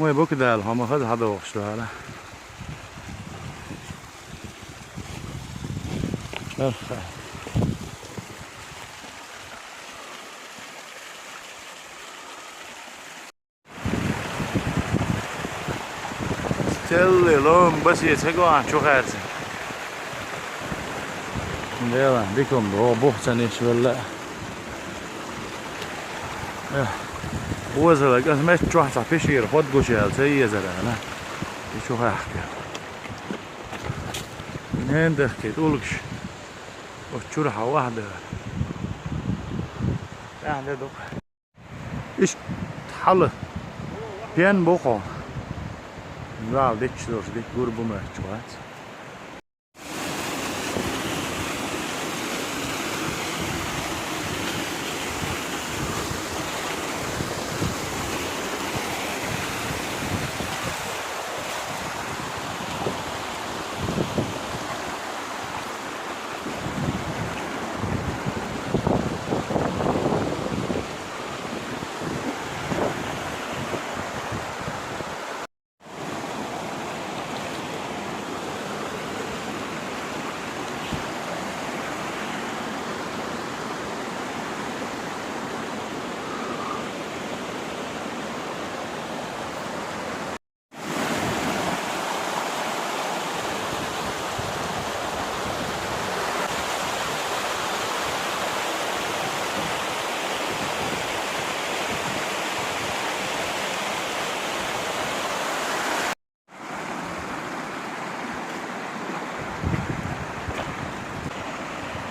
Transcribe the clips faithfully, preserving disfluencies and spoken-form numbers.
Вай бокедала хӀама хаза хьадогӀуш вара. Арха. Стелли лом басе ца гоан чу хаьрца. Дела, дикум бо бух ца ниш велла. Э, озалаг, ас мет чохь цхьа пишера хӀод гуш яьлла ца езара, на? И чу хахка. Нен дахкийт улгаш. Оцу чуьра хьан ваха дара. ТӀаьхьа де дукха. Иштта хьала. Пен бу хьо. Зал дикаш долуш, дика гур бу моьттуш вац.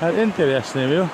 Хьан интересный ву.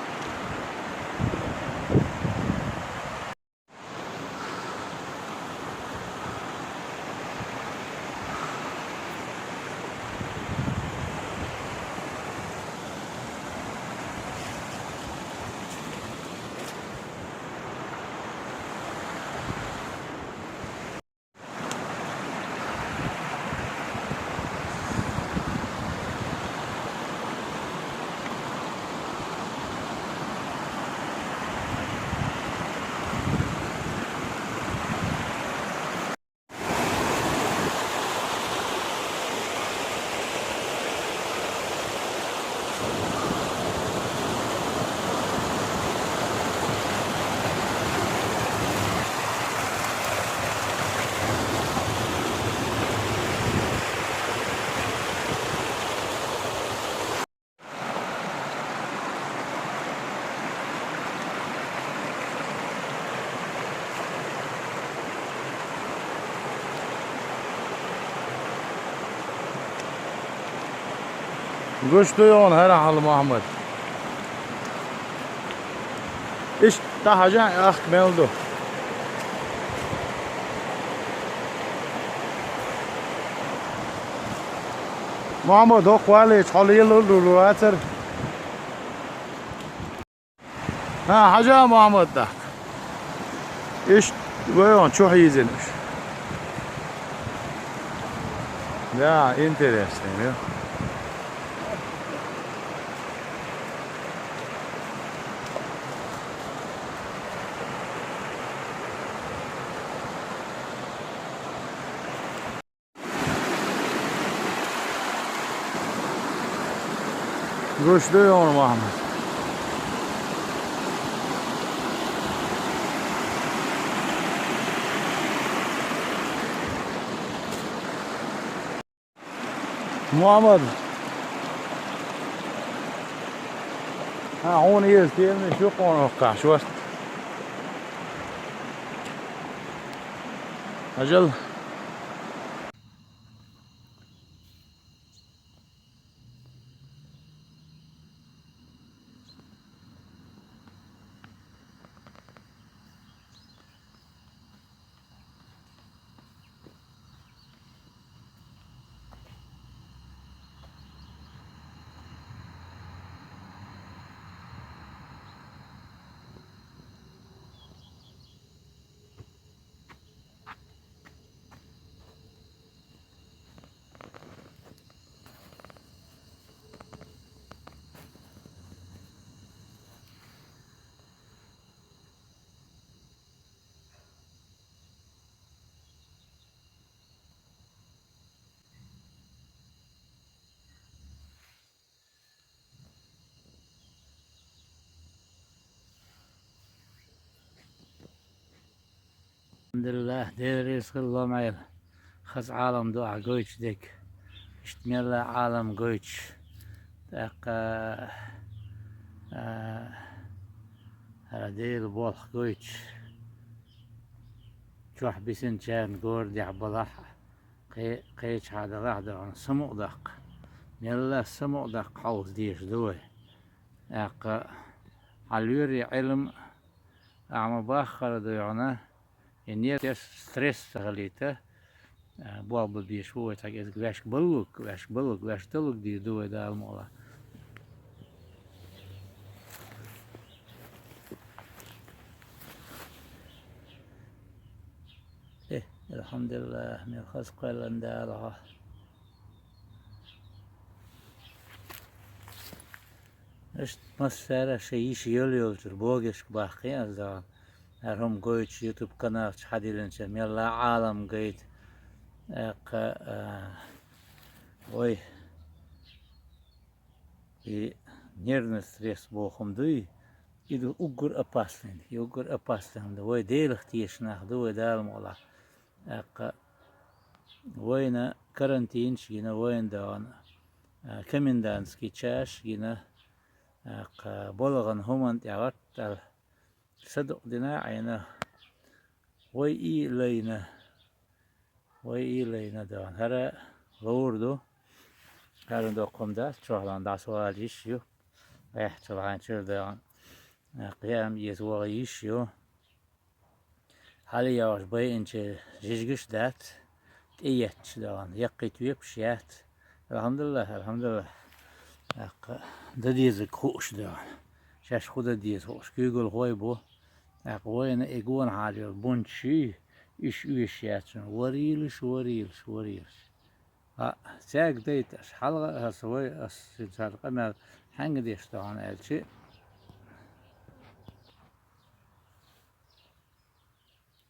Гуш ду йоӀна хӀара хьал, Мухьаммад? Иштта хьажа, ахка мел ду. Мухьаммад, хӀокху валлича хьо лелалур вацара. ХӀан, хьажа, Мухьаммад, тӀаккха. Иштта вайгӀан чу хьийзина уьш. Да, интересно, ю. Гуш ду йоӀна, Мухьаммад? Мухьаммад. Хьан хьуна иза теманаш ю кхуна хӀокхахь шоста? Ажал. АлхьамдулиллахӀ, Дела реза хилва, ломал. Хаза Ӏалам ду ахь гойтуш дерг. Иштта мелла а Ӏалам гойтуш. ТӀаккха, а, хӀара Делан болх гойтуш. Чохь бисинчарна городехь балахь а, кхе-, кхечахьа далахь а доьгӀна, самукъадаккха. Мелла а самукъадаккха хьовса дезаш ду вай. ТӀаккха хьан лоьрий Ӏилма, ахьа ма-баххара доьгӀна, и нервный стресс ца хилийта, а, болх бан безаш бу вай цхьа кӀезиг. Ваьшка баллалург, ваьшка баллалург, ваьшка далург дийр ду вай, Дала мукъ лахь. Э, алхьамдулиллахӀ, мел хаза кхоьллина Дала хьо. Иштта массара а шайн йиш йола йолчуьра блогершка баккхий ас, Дала. ХӀара хӀума гойтуш, YouTube канал чу хьадиллинчара мелла а Ӏалам гайта. ТӀаккха, а, вай и нервный стресс бохург дуй, и ду уггар опасный, и уггар опасный хӀума ду. Вай Делах тешаш нах ду вай, Дала мукъ лахь. ТӀаккха вайна карантинаш гина, вайна доьгӀна, а, комендантский час гина, тӀаккха балгӀан хӀуманна тӀехь гӀаттар садукъ дина а Ӏийна, вай и лайна, вай и лайна доьгӀна. ХӀара ловр ду, хӀара доккха хӀума дац, чохь лан дӀасавала йиш ю, баьхча лахьан чуьра доьгӀна, тӀаккха яам эца ваха йиш ю. Хьале йогӀуш байинчеран жижигаш дац, тӀеетташ доьгӀна, яккхий тоьпаш яц. АлхьамдулиллахӀ, алхьамдулиллахӀ. ТӀаккха дан дезарг хууш доьгӀна. Шаьш хӀун дан деза хууш, куьйгалхой бу. ТӀаккха вайна и гонахьара йолу бунташ юй, уьш оьшуш яц шуна. Варийлаш, варийлаш, варийлаш. А, цаьрга дайта аша, хьалха а аса вай, ас цара къамел хьаьнга деш ду хьуна аьлча,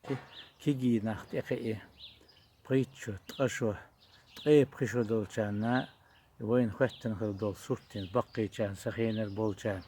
Ки-, кегий нах тӀекхиъна, пхийтта шо, ткъа шо, ткъе пхи шо долчарна, вайна хӀоьттина хилла долу сурт дина, баккхийчарна, сан хенара болчарна,